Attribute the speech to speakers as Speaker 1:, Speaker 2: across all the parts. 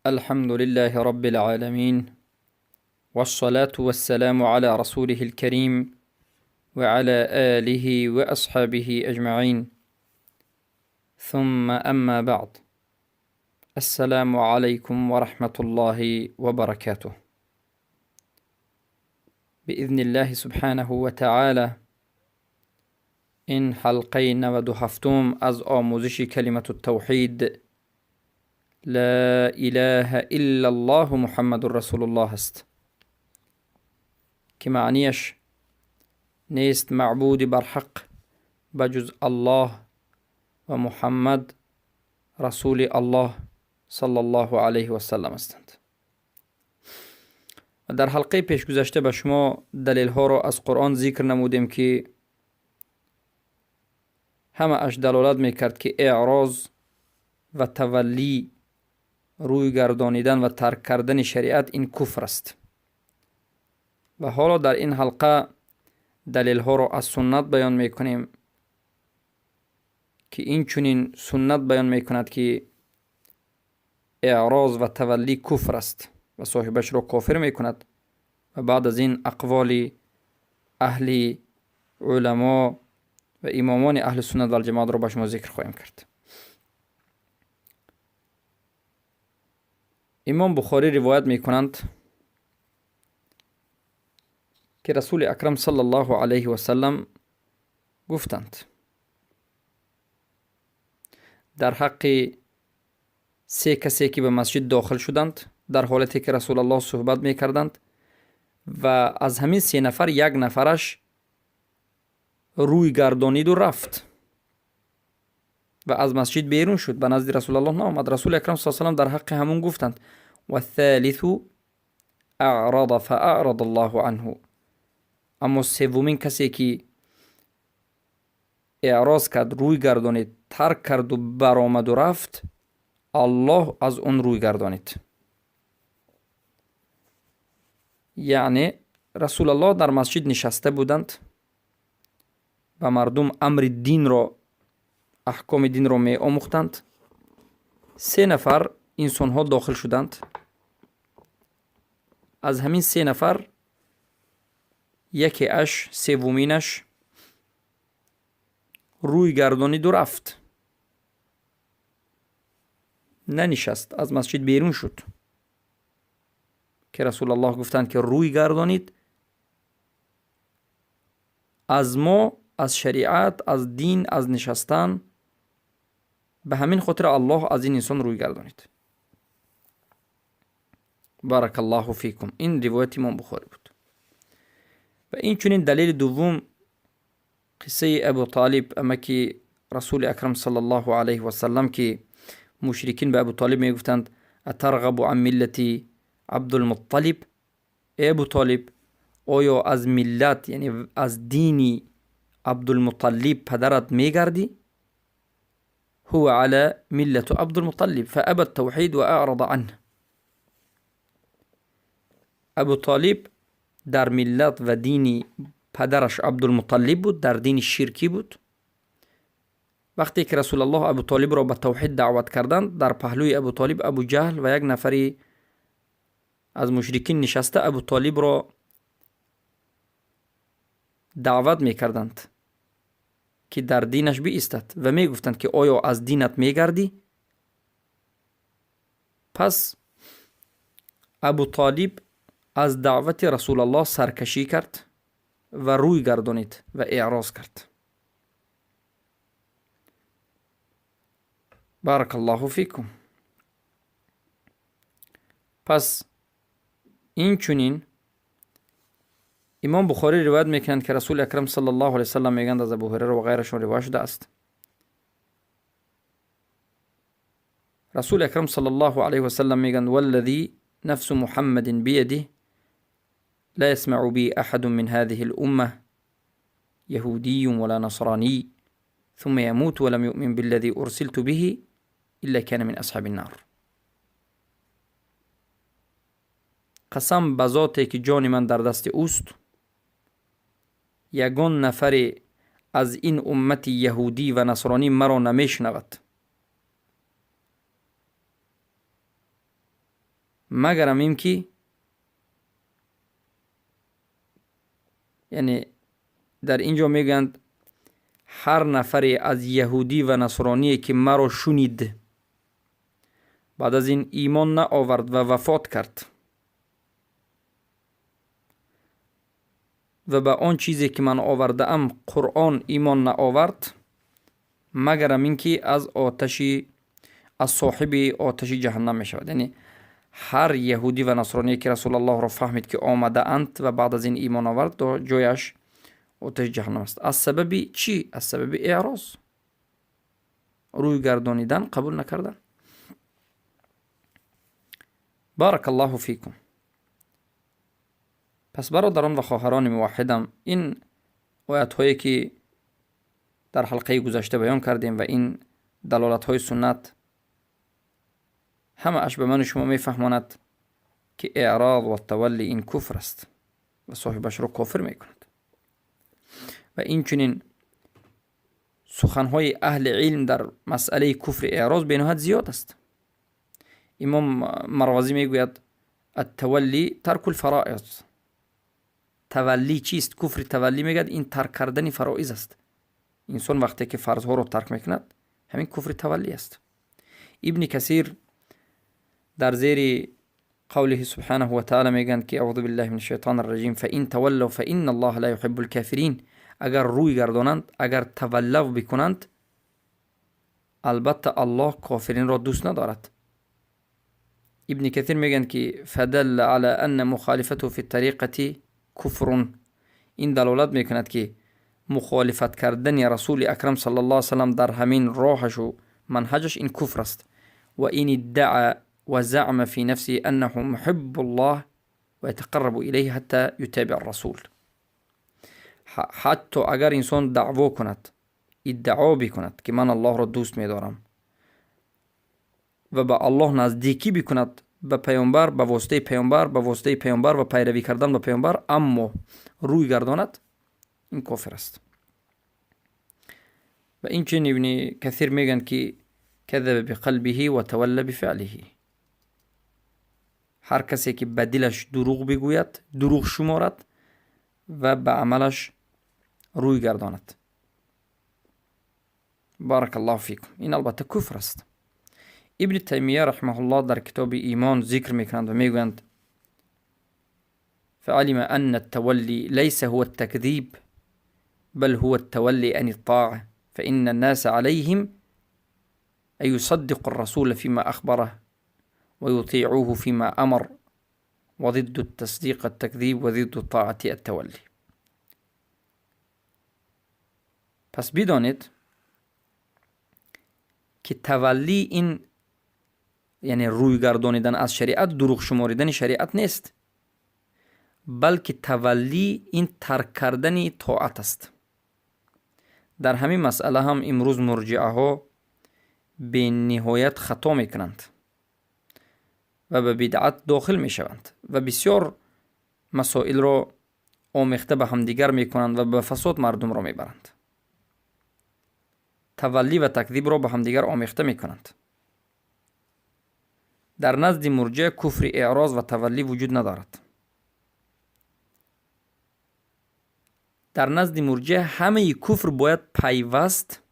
Speaker 1: الحمد لله رب العالمين، والصلاة والسلام على رسوله الكريم وعلى آله وأصحابه أجمعين. ثم أما بعد، السلام عليكم ورحمة الله وبركاته. بإذن الله سبحانه وتعالى این حلقه 97 از آموزش کلمة التوحید لا اله الا الله محمد رسول الله است که معنیش نیست معبود برحق بجز الله و محمد رسول الله صلی الله علیه و سلم هستند. و در حلقه پیش گذشته به شما دلیل ها را از قرآن ذکر نمودیم که همه اش دلالت میکرد که اعراض و تولی، روی گردانیدن و ترک کردن شریعت، این کفر است. و حالا در این حلقه دلیل ها را از سنت بیان میکنیم که این چنین سنت بیان میکند که اعراض و تولی کفر است و صاحبش را کافر میکند و بعد از این اقوال اهل علما و امامان اهل سنت و الجماعت را به شما ذکر خواهیم کرد. امام بخاری روایت میکنند که رسول اکرم صلی الله علیه و سلم گفتند در حق سه کسی که به مسجد داخل شدند در حالتی که رسول الله صحبت میکردند و از همین سه نفر یک نفرش روی گردانید و رفت و از مسجد بیرون شد، به نزد رسول الله نآمد. رسول اکرم صلی الله علیه و سلم در حق همون گفتند و الثالث اعرض فاعرض الله عنه. اما سومین کسی که اعراض کرد، روی گردانید، ترک کرد و برآمد و رفت، الله از اون روی گردانید. یعنی رسول الله در مسجد نشسته بودند و مردم امر دین را، احکام دین را می آموختند. سه نفر انسان ها داخل شدند. از همین سه نفر یکی اش، سومینش، روی گردانید و رفت، ننشست، از مسجد بیرون شد که رسول الله گفتند که روی گردانید از ما، از شریعت، از دین، از نشستن. به همین خاطر الله از این انسان روی گردانید. بارک الله فیکم. این روایت امام بخاری بود. و این چنین دلیل دوم قصه ابو طالب، اما که رسول اکرم صلی الله علیه و سلم که مشرکین به ابو طالب میگفتند اترغب عن ملتی عبدالمطلب، ای ابو طالب آیا از ملت، یعنی از دینی عبدالمطلب پدرت میگردی؟ هو على ملة عبد المطلب فأبى التوحيد وأعرض عنه. ابو طالب در ملت و دین پدرش عبدالمطلب بود، در دین شرکی بود. وقتی که رسول الله ابو طالب را به توحید دعوت کردند، در پهلوی ابو طالب ابو جهل و یک نفری از مشرکین نشسته ابو طالب را دعوت میکردند که در دینش بایستد و میگفتند که آیا از دینت میگردی؟ پس ابو طالب از دعوت رسول الله سرکشی کرد و روی گردانید و اعراض کرد. بارک الله فیکم. پس این چنین امام بخاری روایت میکنند که رسول اکرم صلی الله علیه وسلم میگند، از ابو هریره و غیرشون روایت شده است، رسول اکرم صلی الله علیه وسلم میگند والذی نفس محمد بیده لا يسمع بي أحد من هذه الأمة يهودي ولا نصراني ثم يموت ولم يؤمن بالذي أرسلت به إلا كان من أصحاب النار. قسم به ذاتی که جان من در دست اوست، یگان نفر از این امت یهودی و نصرانی مرا نمیشنود. Магарам ин ки яъне дар ин ҷо мегӯянд ҳар нафаре аз яҳудӣ ва насроние ки маро шунид баъд аз ин имон наовард ва вафот кард ва ба он чизе ки ман овардаам Қуръон имон наовард, магарам ин ки аз соҳиби оташи ҷаҳаннам мешавад. Яъне ҳар яҳудӣ ва насроние ки Расулаллоҳро фаҳмид ки омадаанд ва баъд аз ин имон овард, то ҷояш оташи ҷаҳаннам аст. Аз сабаби чӣ? Аз сабаби эъроз, рӯй гардонидан, қабул накардан. Баракаллоҳу фикум. Пас бародарон ва хоҳарони муваҳҳидам, ин оятҳое ки дар ҳалқаи гузашта баён кардем ва ин далолатҳои суннат ҳамааш ба ману шумо мефаҳмонад ки эъроз ва тавалли ин куфр аст ва соҳибашро кофир мекунад. Ва инчунин суханҳои аҳли илм дар масъалаи куфри эъроз бениҳоят зиёд аст. Имом Марвазӣ мегӯяд аттавалли таркул фароиз. Таваллӣ чист? Куфри таваллӣ мегӯяд ин тарк кардани фароиз аст. Инсон вақте ки фарзҳоро тарк мекунад, ҳамин куфри таваллӣ аст. Ибни Касир дар зери қавлиҳи субҳанаҳу ва таъала мегӯянд ки аъузу биллаҳи мин шайтони раҷим фаин таваллав фаинна аллоҳа ла юҳиббул кофирин. Агар рӯй гардонанд, агар таваллав бикунанд, албатта Аллоҳ кофиринро дӯст надорад. Ибни Касир мегӯянд ки фадалла ала анна мухолифату фи тариқати куфрун. Ин далолат мекунад ки мухолифат кардани Расули Акрам саллаллоҳу алайҳи васаллам дар ҳамин роҳашу манҳаҷаш ин куфр аст. Ва ин иддаъа ва заъма фи нафсиҳи аннаҳу муҳиббуллоҳ ва ятақаррабу илайҳи ҳатта ютабиа расул. Ҳатто агар инсон даъво кунад, иддао бикунад ки ман Аллоҳро дӯст медорам ва ба Аллоҳ наздикӣ бикунад ба паёмбар, ба воситаи паёмбар, ба воситаи паёмбар ва пайравӣ кардан ба паёмбар, аммо рӯй гардонад, ин кофир аст. Ва инчунин Ибни Касир мегӯянд ки казаба биқалбиҳи ва тавалла бифеълиҳи. Ҳар касе ки ба дилаш дурӯғ бигӯяд, дурӯғ шуморад ва ба амалаш рӯй гардонад. Баракаллоҳу фикум. Ин албатта куфр аст. Ибни Таймия раҳимаҳуллоҳ дар китоби Имон зикр мекунанд ва мегӯянд فعلم أن التولي ليس هو التكذيب بل هو التولي عن الطاعة فإن الناس عليهم أن يصدقوا الرسول فيما أخبره ويطيعوه فيما أمر وضد التصديق التكذيب وضد الطاعة التولي. پس بدانید که تولی این یعنی روی گردانیدن از شریعت، دروغ شماریدن شریعت نیست، بلکه تولی این ترک کردن طاعت است. در همین مسئله هم امروز مرجعه ها به نهایت خطا میکنند و به بدعت داخل میشوند و بسیار مسائل را آمیخته به همدیگر میکنند و به فساد مردم را میبرند. تولی و تکذیب را به همدیگر آمیخته میکنند. در نزد مرجع کفر اعراض و تولی وجود ندارد. در نزد مرجع همه کفر باید پیوست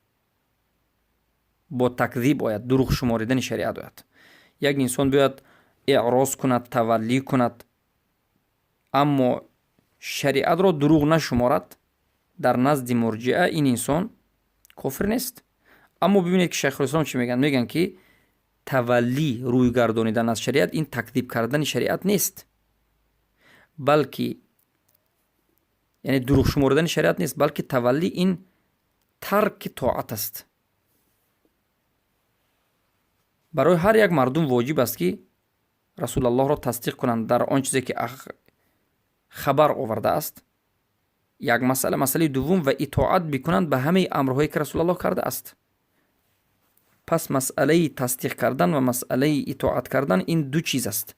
Speaker 1: با تکذیب آید، دروغ شماریدن شریعت آید. یک انسان باید اعراض کند، تولی کند، اما شریعت را دروغ نشمارد، در نزد مرجعه این انسان کافر نیست. اما ببینید که شیخ الاسلام چی میگن؟ میگن که تولی، روی گردانیدن از شریعت، این تکذیب کردن شریعت نیست، بلکه یعنی دروغ شمردن شریعت نیست، بلکه تولی این ترک طاعت است. برای هر یک مردم واجب است که رسول الله را تصدیق کنند در آن چیزی که خبر آورده است. یک مسئله، مسئله دوم، و اطاعت بکنند به همه امرهایی که رسول الله کرده است. پس مسئله تصدیق کردن و مسئله اطاعت کردن این دو چیز است.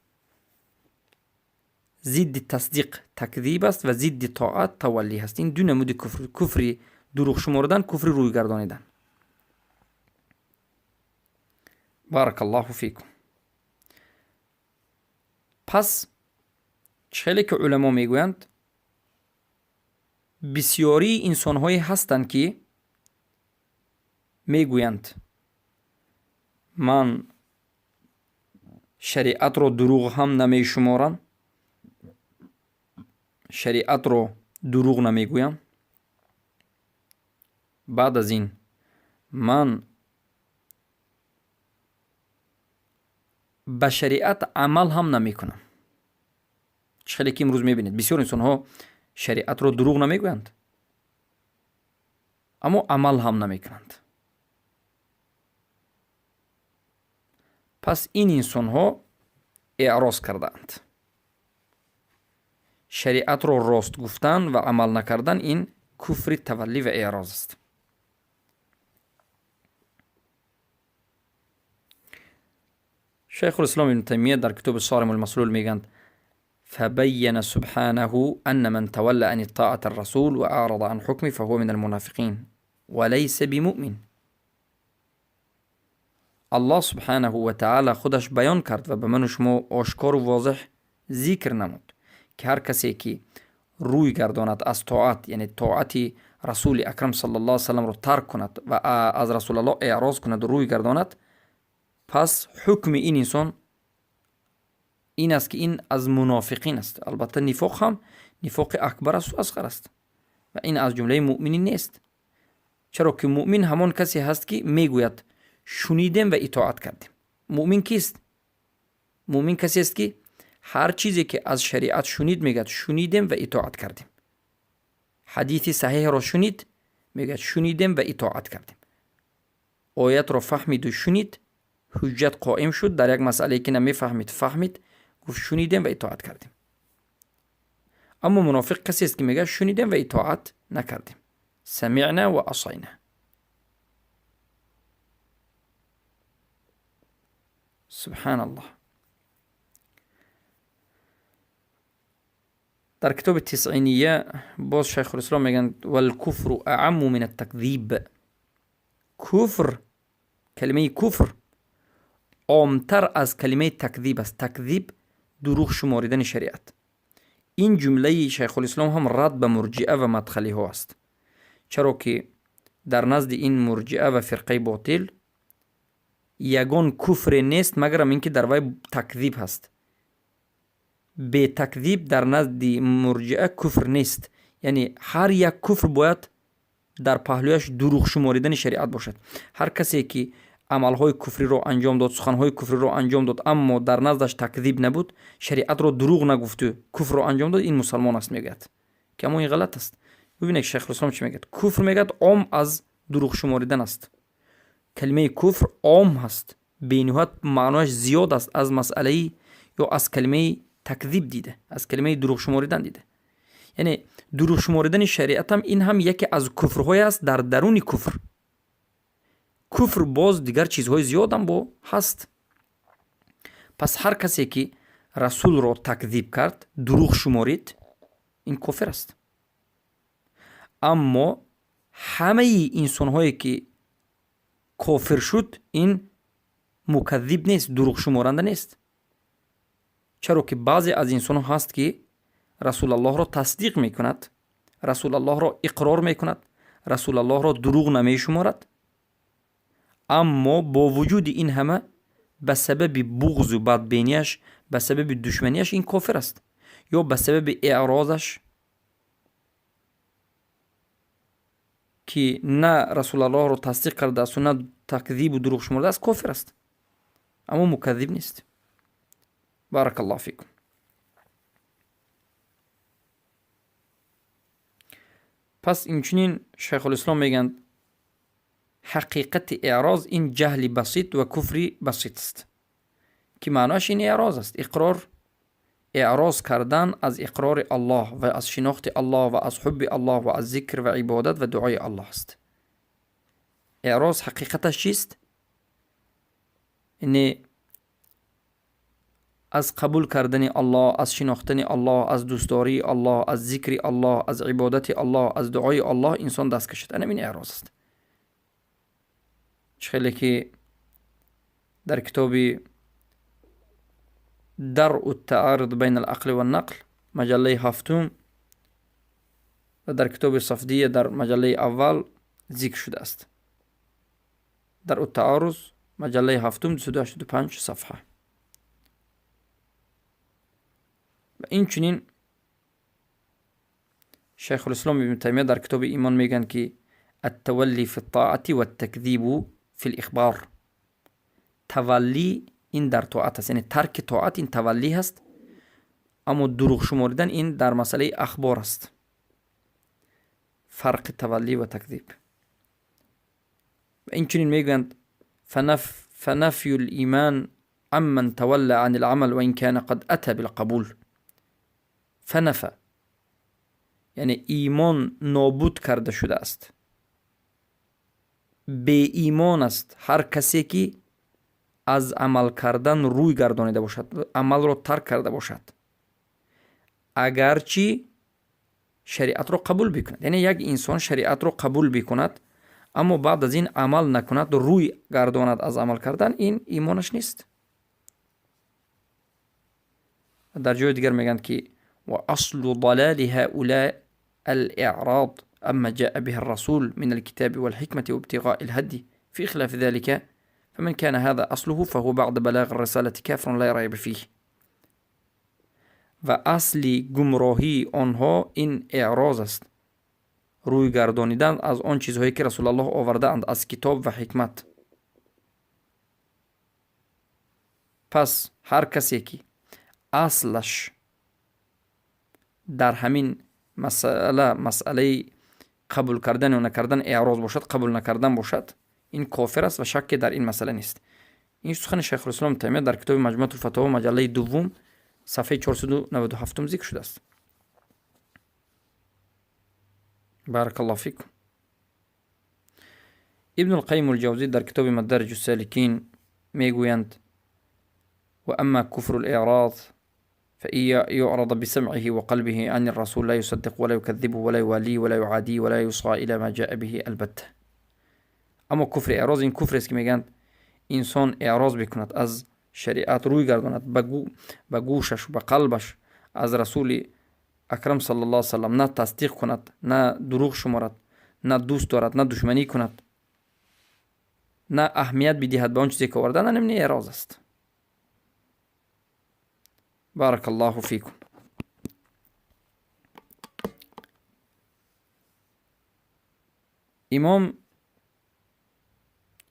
Speaker 1: ضد تصدیق تکذیب است و ضد طاعت تولی است. این دو نمود کفر، کفر دروغ شمردن، کفر روی گردانیدن. بارک الله فیکم. Пас хеле ки уламо мегӯянд, бисёрии инсонҳое ҳастанд, ки мегӯянд: ман шариатро дурӯғ ҳам намешуморам, шариатро дурӯғ намегӯям. Баъд аз ин ман ба шариат амал ҳам намекунам. Чӣ хеле ки имрӯз мебинед, бисёр инсонҳо шариатро дурӯғ намегӯянд, аммо амал ҳам намекунанд. Пас ин инсонҳо эъроз кардаанд. Шариатро рост гуфтан ва амал накардан ин куфри таваллӣ ва эъроз аст. Шайхулислом ибн Таймия дар китоби Сорим алмаслул мегӯянд: فبين سبحانه أن من تولى عن طاعة الرسول وأعرض عن حكمه فهو من المنافقين وليس بمؤمن. الله سبحانه وتعالى خودش بیان کرد و به من و شما آشکار و واضح ذکر نمود که هر کسی که روی گرداند از طاعت، یعنی طاعت رسول اکرم صلی الله علیه وسلم رو ترک کند و از رسول الله اعراض کند و روی گرداند، پس حکم این انسان این است که این از منافقین است. البته نفاق هم نفاق اکبر است و اصغر است و این از جمله مؤمنین نیست، چرا که مؤمن همان کسی هست که میگوید شنیدیم و اطاعت کردیم. مؤمن کیست؟ مؤمن کسی است که هر چیزی که از شریعت شنید میگوید شنیدیم و اطاعت کردیم. حدیث صحیح را شنید میگوید شنیدیم و اطاعت کردیم. آیت را فهمید و شنید، حجت قائم شد در یک مسئله که نمیفهمید فهمید، گفت شنیدیم و اطاعت کردیم. اما منافق کسی است که میگه شنیدیم و اطاعت نکردیم، سمعنا و عصینا. سبحان الله. در کتاب تسعینیه باز شیخ الاسلام میگن والکفر اعم من التکذیب. کفر، کلمه کفر عامتر از کلمه تکذیب است. تکذیب دروغ شماریدن شریعت. این جمله شیخ الاسلام هم رد به مرجئه و مدخلی ها است، چرا که در نزد این مرجئه و فرقه باطل یگان کفر نیست مگرم اینکه در وی تکذیب هست. به تکذیب در نزد مرجئه کفر نیست، یعنی هر یک کفر باید در پهلویش دروغ شماریدن شریعت باشد. هر کسی که عملهای کفری رو انجام داد، سخنهای کفری رو انجام داد، اما در نزدش تکذیب نبود، شریعت رو دروغ نگفت و کفر رو انجام داد، این مسلمان است میگوید، که اما این غلط است. ببینید شیخ الاسلام چی میگه. کفر میگه عام از دروغ شماریدن است. کلمه کفر عام هست، بینهایت معنایش زیاد است از مسئله یا از کلمه تکذیب دیده، از کلمه دروغ شماریدن دیده. یعنی دروغ شماریدن شریعت هم این هم یکی از کفرهای است در درون کفر. کفر باز دیگر چیزهای زیاد هم با هست. پس هر کسی که رسول را تکذیب کرد، دروغ شمارید، این کفر است. اما همه انسانهایی که کافر شد این مکذب نیست، دروغ شمارنده نیست، چرا که بعضی از انسان ها هست که رسول الله را تصدیق میکند، رسول الله را اقرار میکند، رسول الله را دروغ نمی شمارد، اما با وجود این همه به سبب بغض و بدبینیش، به سبب دشمنیش این کافر است، یا به سبب اعراضش که نه رسول الله را تصدیق کرده است و نه تکذیب و دروغ شمرده است، کافر است، اما مکذب نیست. بارک الله فیکم. پس اینچنین شیخ الاسلام میگند حقیقت اعراض این جهل بسیط و کفر بسیط است، که معناش این اعراض است. اقرار، اعراض کردن از اقرار الله و از شناخت الله و از حب الله و از ذکر و عبادت و دعای الله است. اعراض حقیقتش چیست؟ یعنی از قبول کردن الله، از شناختن الله، از دوستداری الله، از ذکر الله، از عبادت الله، از دعای الله انسان دست کشد. این اعراض است. خیلی که در کتاب درء التعارض بین العقل والنقل مجله هفتم و در کتاب صفدیه در مجله اول ذکر شده است. درء التعارض مجله هفتم 285 صفحه. و این چنین شیخ الاسلام ابن تیمیه در کتاب ایمان میگن که التولی فی الطاعة والتکذیب فی الاخبار. تولی این در طاعت است، یعنی ترک طاعت این تولی هست، اما دروغ شمردن این در مسئله اخبار است. فرق تولی و تکذیب. و این چنین میگویند فنفی الایمان عمن تولى عن العمل وإن كان قد أتى بالقبول. فنفى یعنی ایمان نابود کرده شده است، بی ایمان است هر کسی که از عمل کردن روی گردانیده باشد، عمل را ترک کرده باشد، اگرچه شریعت را قبول بکند. یعنی یک انسان شریعت را قبول بکند اما بعد از این عمل نکند، روی گرداند از عمل کردن، این ایمانش نیست. در جای دیگر میگند که و اصل ضلال هؤلاء الاعراض اما جاء به الرسول من الكتاب والحكمة وابتغاء الهدي، في خلاف ذلك فمن كان هذا اصله فهو بعد بلاغ الرسالة كافر لا ريب فيه. و اصل گمراهی آنها این اعراض است، روی گردانیدن از آن چیزهایی که رسول الله آورده اند از کتاب و حکمت. پس هر کسی که اصلش در همین مسئله قبول کردن و نکردن اعراض باشد، قبول نکردن باشد، این کافر است و شکی در این مسئله نیست. این سخن شیخ الاسلام تیمیه در کتاب مجموعه الفتاوا مجله دوم صفحه 497 ذکر شده است. بارک الله فیکم. ابن القیم الجوزی در کتاب مدارج السالکین میگویند و اما کفر الاعراض فإن يعرض بسمعه وقلبه عن الرسول لا يصدق ولا يكذبه ولا يواليه ولا يعاديه ولا يصغى إلى ما جاء به البته. اما کفر اعراض این کفر است که میگن انسان اعراض بکند، از شریعت روی گرداند، به گوشش و به قلبش از رسول اکرم صلی الله علیه وسلم نه تصدیق کند، نه دروغ شمارد، نه دوست دارد، نه دشمنی کند، نه اهمیت بدهد به آن چیزی که آورده، نه اعراض است. بارک الله فیکم. امام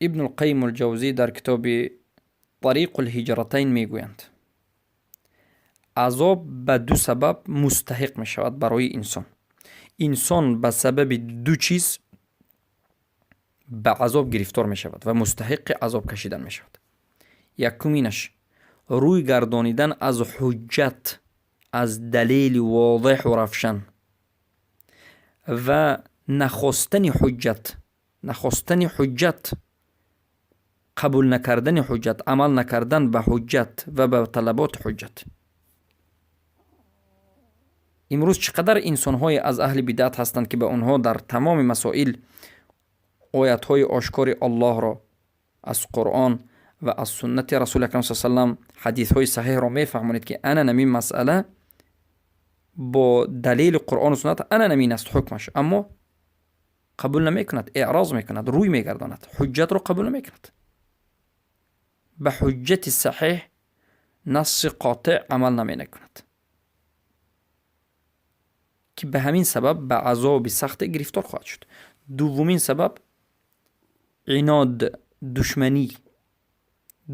Speaker 1: ابن القیم الجوزی در کتاب طریق الهجرتین میگویند عذاب به دو سبب مستحق می شود برای انسان. انسان به سبب دو چیز به عذاب گرفتار می شود و مستحق عذاب کشیدن می شود. یکمینش روی گردانیدن از حجت، از دلیل واضح و روشن و نخواستن حجت، قبول نکردن حجت، عمل نکردن به حجت و به طلبات حجت. امروز چقدر انسان‌های از اهل بدعت هستند که به آنها در تمام مسائل آیت‌های آشکار الله را از قرآن و از سنت رسول اکرم صلی الله علیه و سلم، حدیث‌های صحیح را می‌فهمانید که انا نمین مسئله با دلیل قرآن و سنت انا نمین است حکمش، اما قبول نمی‌کند، اعراض می‌کند، روی می‌گرداند، حجت را قبول نمی‌کند. به حجت صحیح نص قاطع عمل نمی‌کند که به همین سبب به عذاب سخت گرفتار خواهد شد. دومین سبب عناد،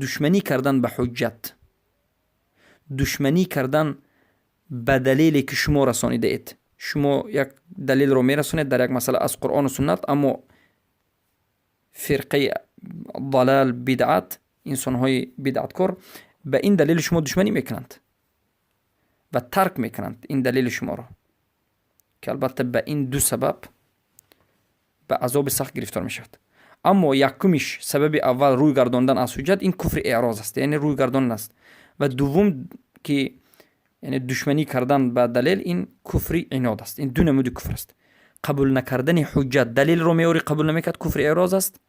Speaker 1: دشمنی کردن به حجت، دشمنی کردن به دلیلی که شما رسانیده اید. شما یک دلیل رو میرسونید در یک مسئله از قرآن و سنت، اما فرقه ضلال بدعت، انسان‌های بدعتکار به این دلیل شما دشمنی میکنند و ترک میکنند این دلیل شما را، که البته به این دو سبب به عذاب سخت گرفتار میشود. اما یکمیش سبب اول روی گرداندن از حجت، این کفر اعراض است، یعنی روی گرداندن است، و دوم که یعنی دشمنی کردن به دلیل، این کفر عناد است. این دو نمود کفر است. قبول نکردن حجت، دلیل رو میوری قبول نمیکرد، کفر اعراض است.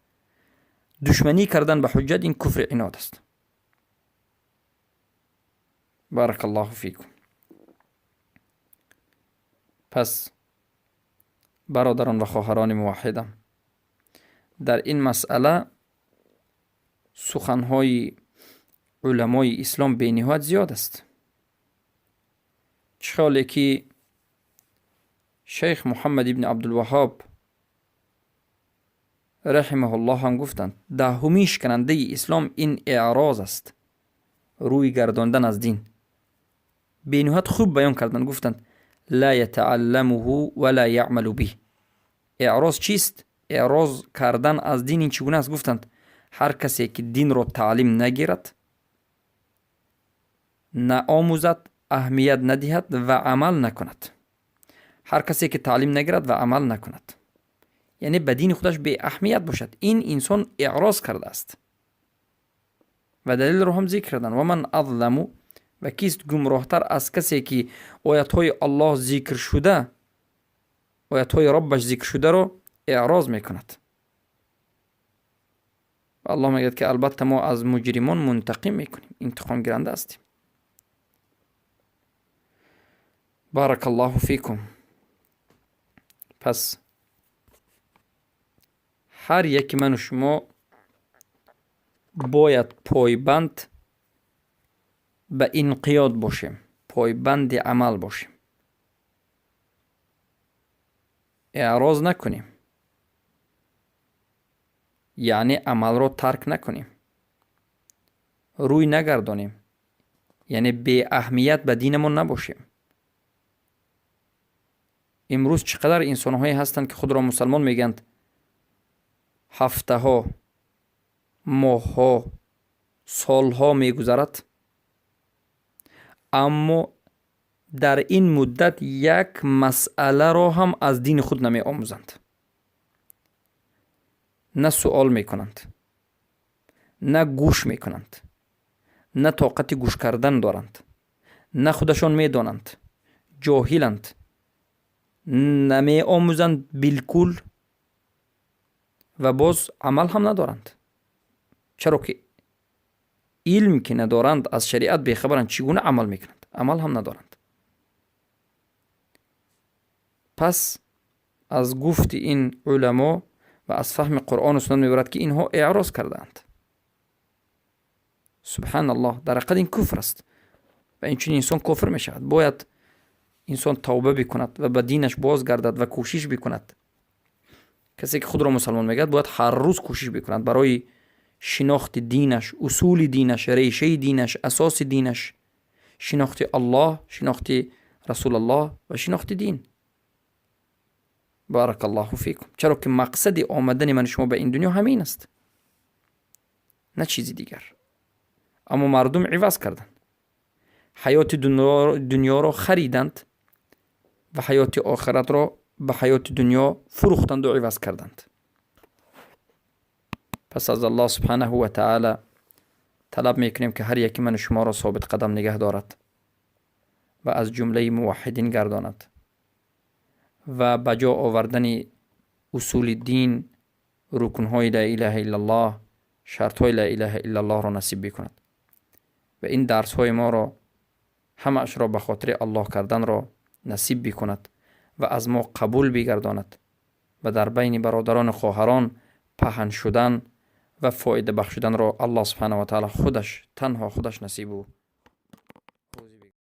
Speaker 1: دشمنی کردن به حجت، این کفر عناد است. بارک الله فیکم. پس برادران و خواهران موحدم، در این مسئله سخنهای علمای اسلام بینهایت زیاد است. چخاله که شیخ محمد ابن عبدالوهاب رحمه الله هم گفتند دهمی شکننده اسلام این اعراض است، روی گرداندن از دین. بینهایت خوب بیان کردند، گفتند لا یتعلمه ولا یعمل به. اعراض چیست؟ اعراض کردن از دین این چگونه است؟ گفتند هر کسی که دین را تعلیم نگیرد، نه آموزد، اهمیت ندهد و عمل نکند. هر کسی که تعلیم نگیرد و عمل نکند، یعنی به دین خودش بی اهمیت باشد، این انسان اعراض کرده است. و دلیل رو هم ذکر کردن و من اظلم، و کیست گمراهتر از کسی که آیت های الله ذکر شده، آیت های ربش ذکر شده رو اعراض میکند. و الله میگه که البته ما از مجرمان منتقم میکنیم، انتقام گیرنده هستیم. بارک الله فیکم. پس هر یک من و شما باید پایبند به انقیاد باشیم، پایبند عمل باشیم، اعراض نکنیم، یعنی عمل را ترک نکنیم، روی نگردانیم، یعنی بی اهمیت به دینمون نباشیم. امروز چقدر انسانهایی هستند که خود را مسلمان میگند، هفته ها، ماه ها، سال ها میگذرد، اما در این مدت یک مسئله را هم از دین خود نمی آموزند، نه سوال میکنند، نه گوش میکنند، نه طاقت گوش کردن دارند، نه خودشان میدانند، جاهلند، نمی آموزند بالکل و باز عمل هم ندارند. چرا که علم که ندارند، از شریعت بیخبرند، چگونه عمل میکنند؟ عمل هم ندارند. پس از گفت این علما و از فهم قرآن و سنت میبرد که اینها اعراض کردند. سبحان الله، در حقیقت این کفر است و این چنین انسان کفر میشود. باید انسان توبه بکند و به دینش بازگردد و کوشش بکند. کسی که خود را مسلمان میگد باید هر روز کوشش بکند برای شناخت دینش، اصول دینش، ریشه دینش، اساس دینش، شناخت الله، شناخت رسول الله و شناخت دین. بارک الله فیکم. چرا که مقصد آمدن من شما به این دنیا همین است، نه چیزی دیگر. اما مردم عوض کردند، حیات دنیا را خریدند و حیات آخرت را به حیات دنیا فروختند و عوض کردند. پس از الله سبحانه و تعالی طلب میکنیم که هر یکی من شما را ثابت قدم نگه دارد و از جمله موحدین گرداند و بجا آوردن اصول دین، رکنهای لا اله الا الله، شرطهای لا اله الا الله را نصیب بکند و این درس های ما را همش را به خاطر الله کردن را نصیب بکند و از ما قبول بگرداند و در بین برادران و خواهران پهن شدن و فایده بخشیدن را الله سبحانه و تعالی خودش، تنها خودش نصیب او.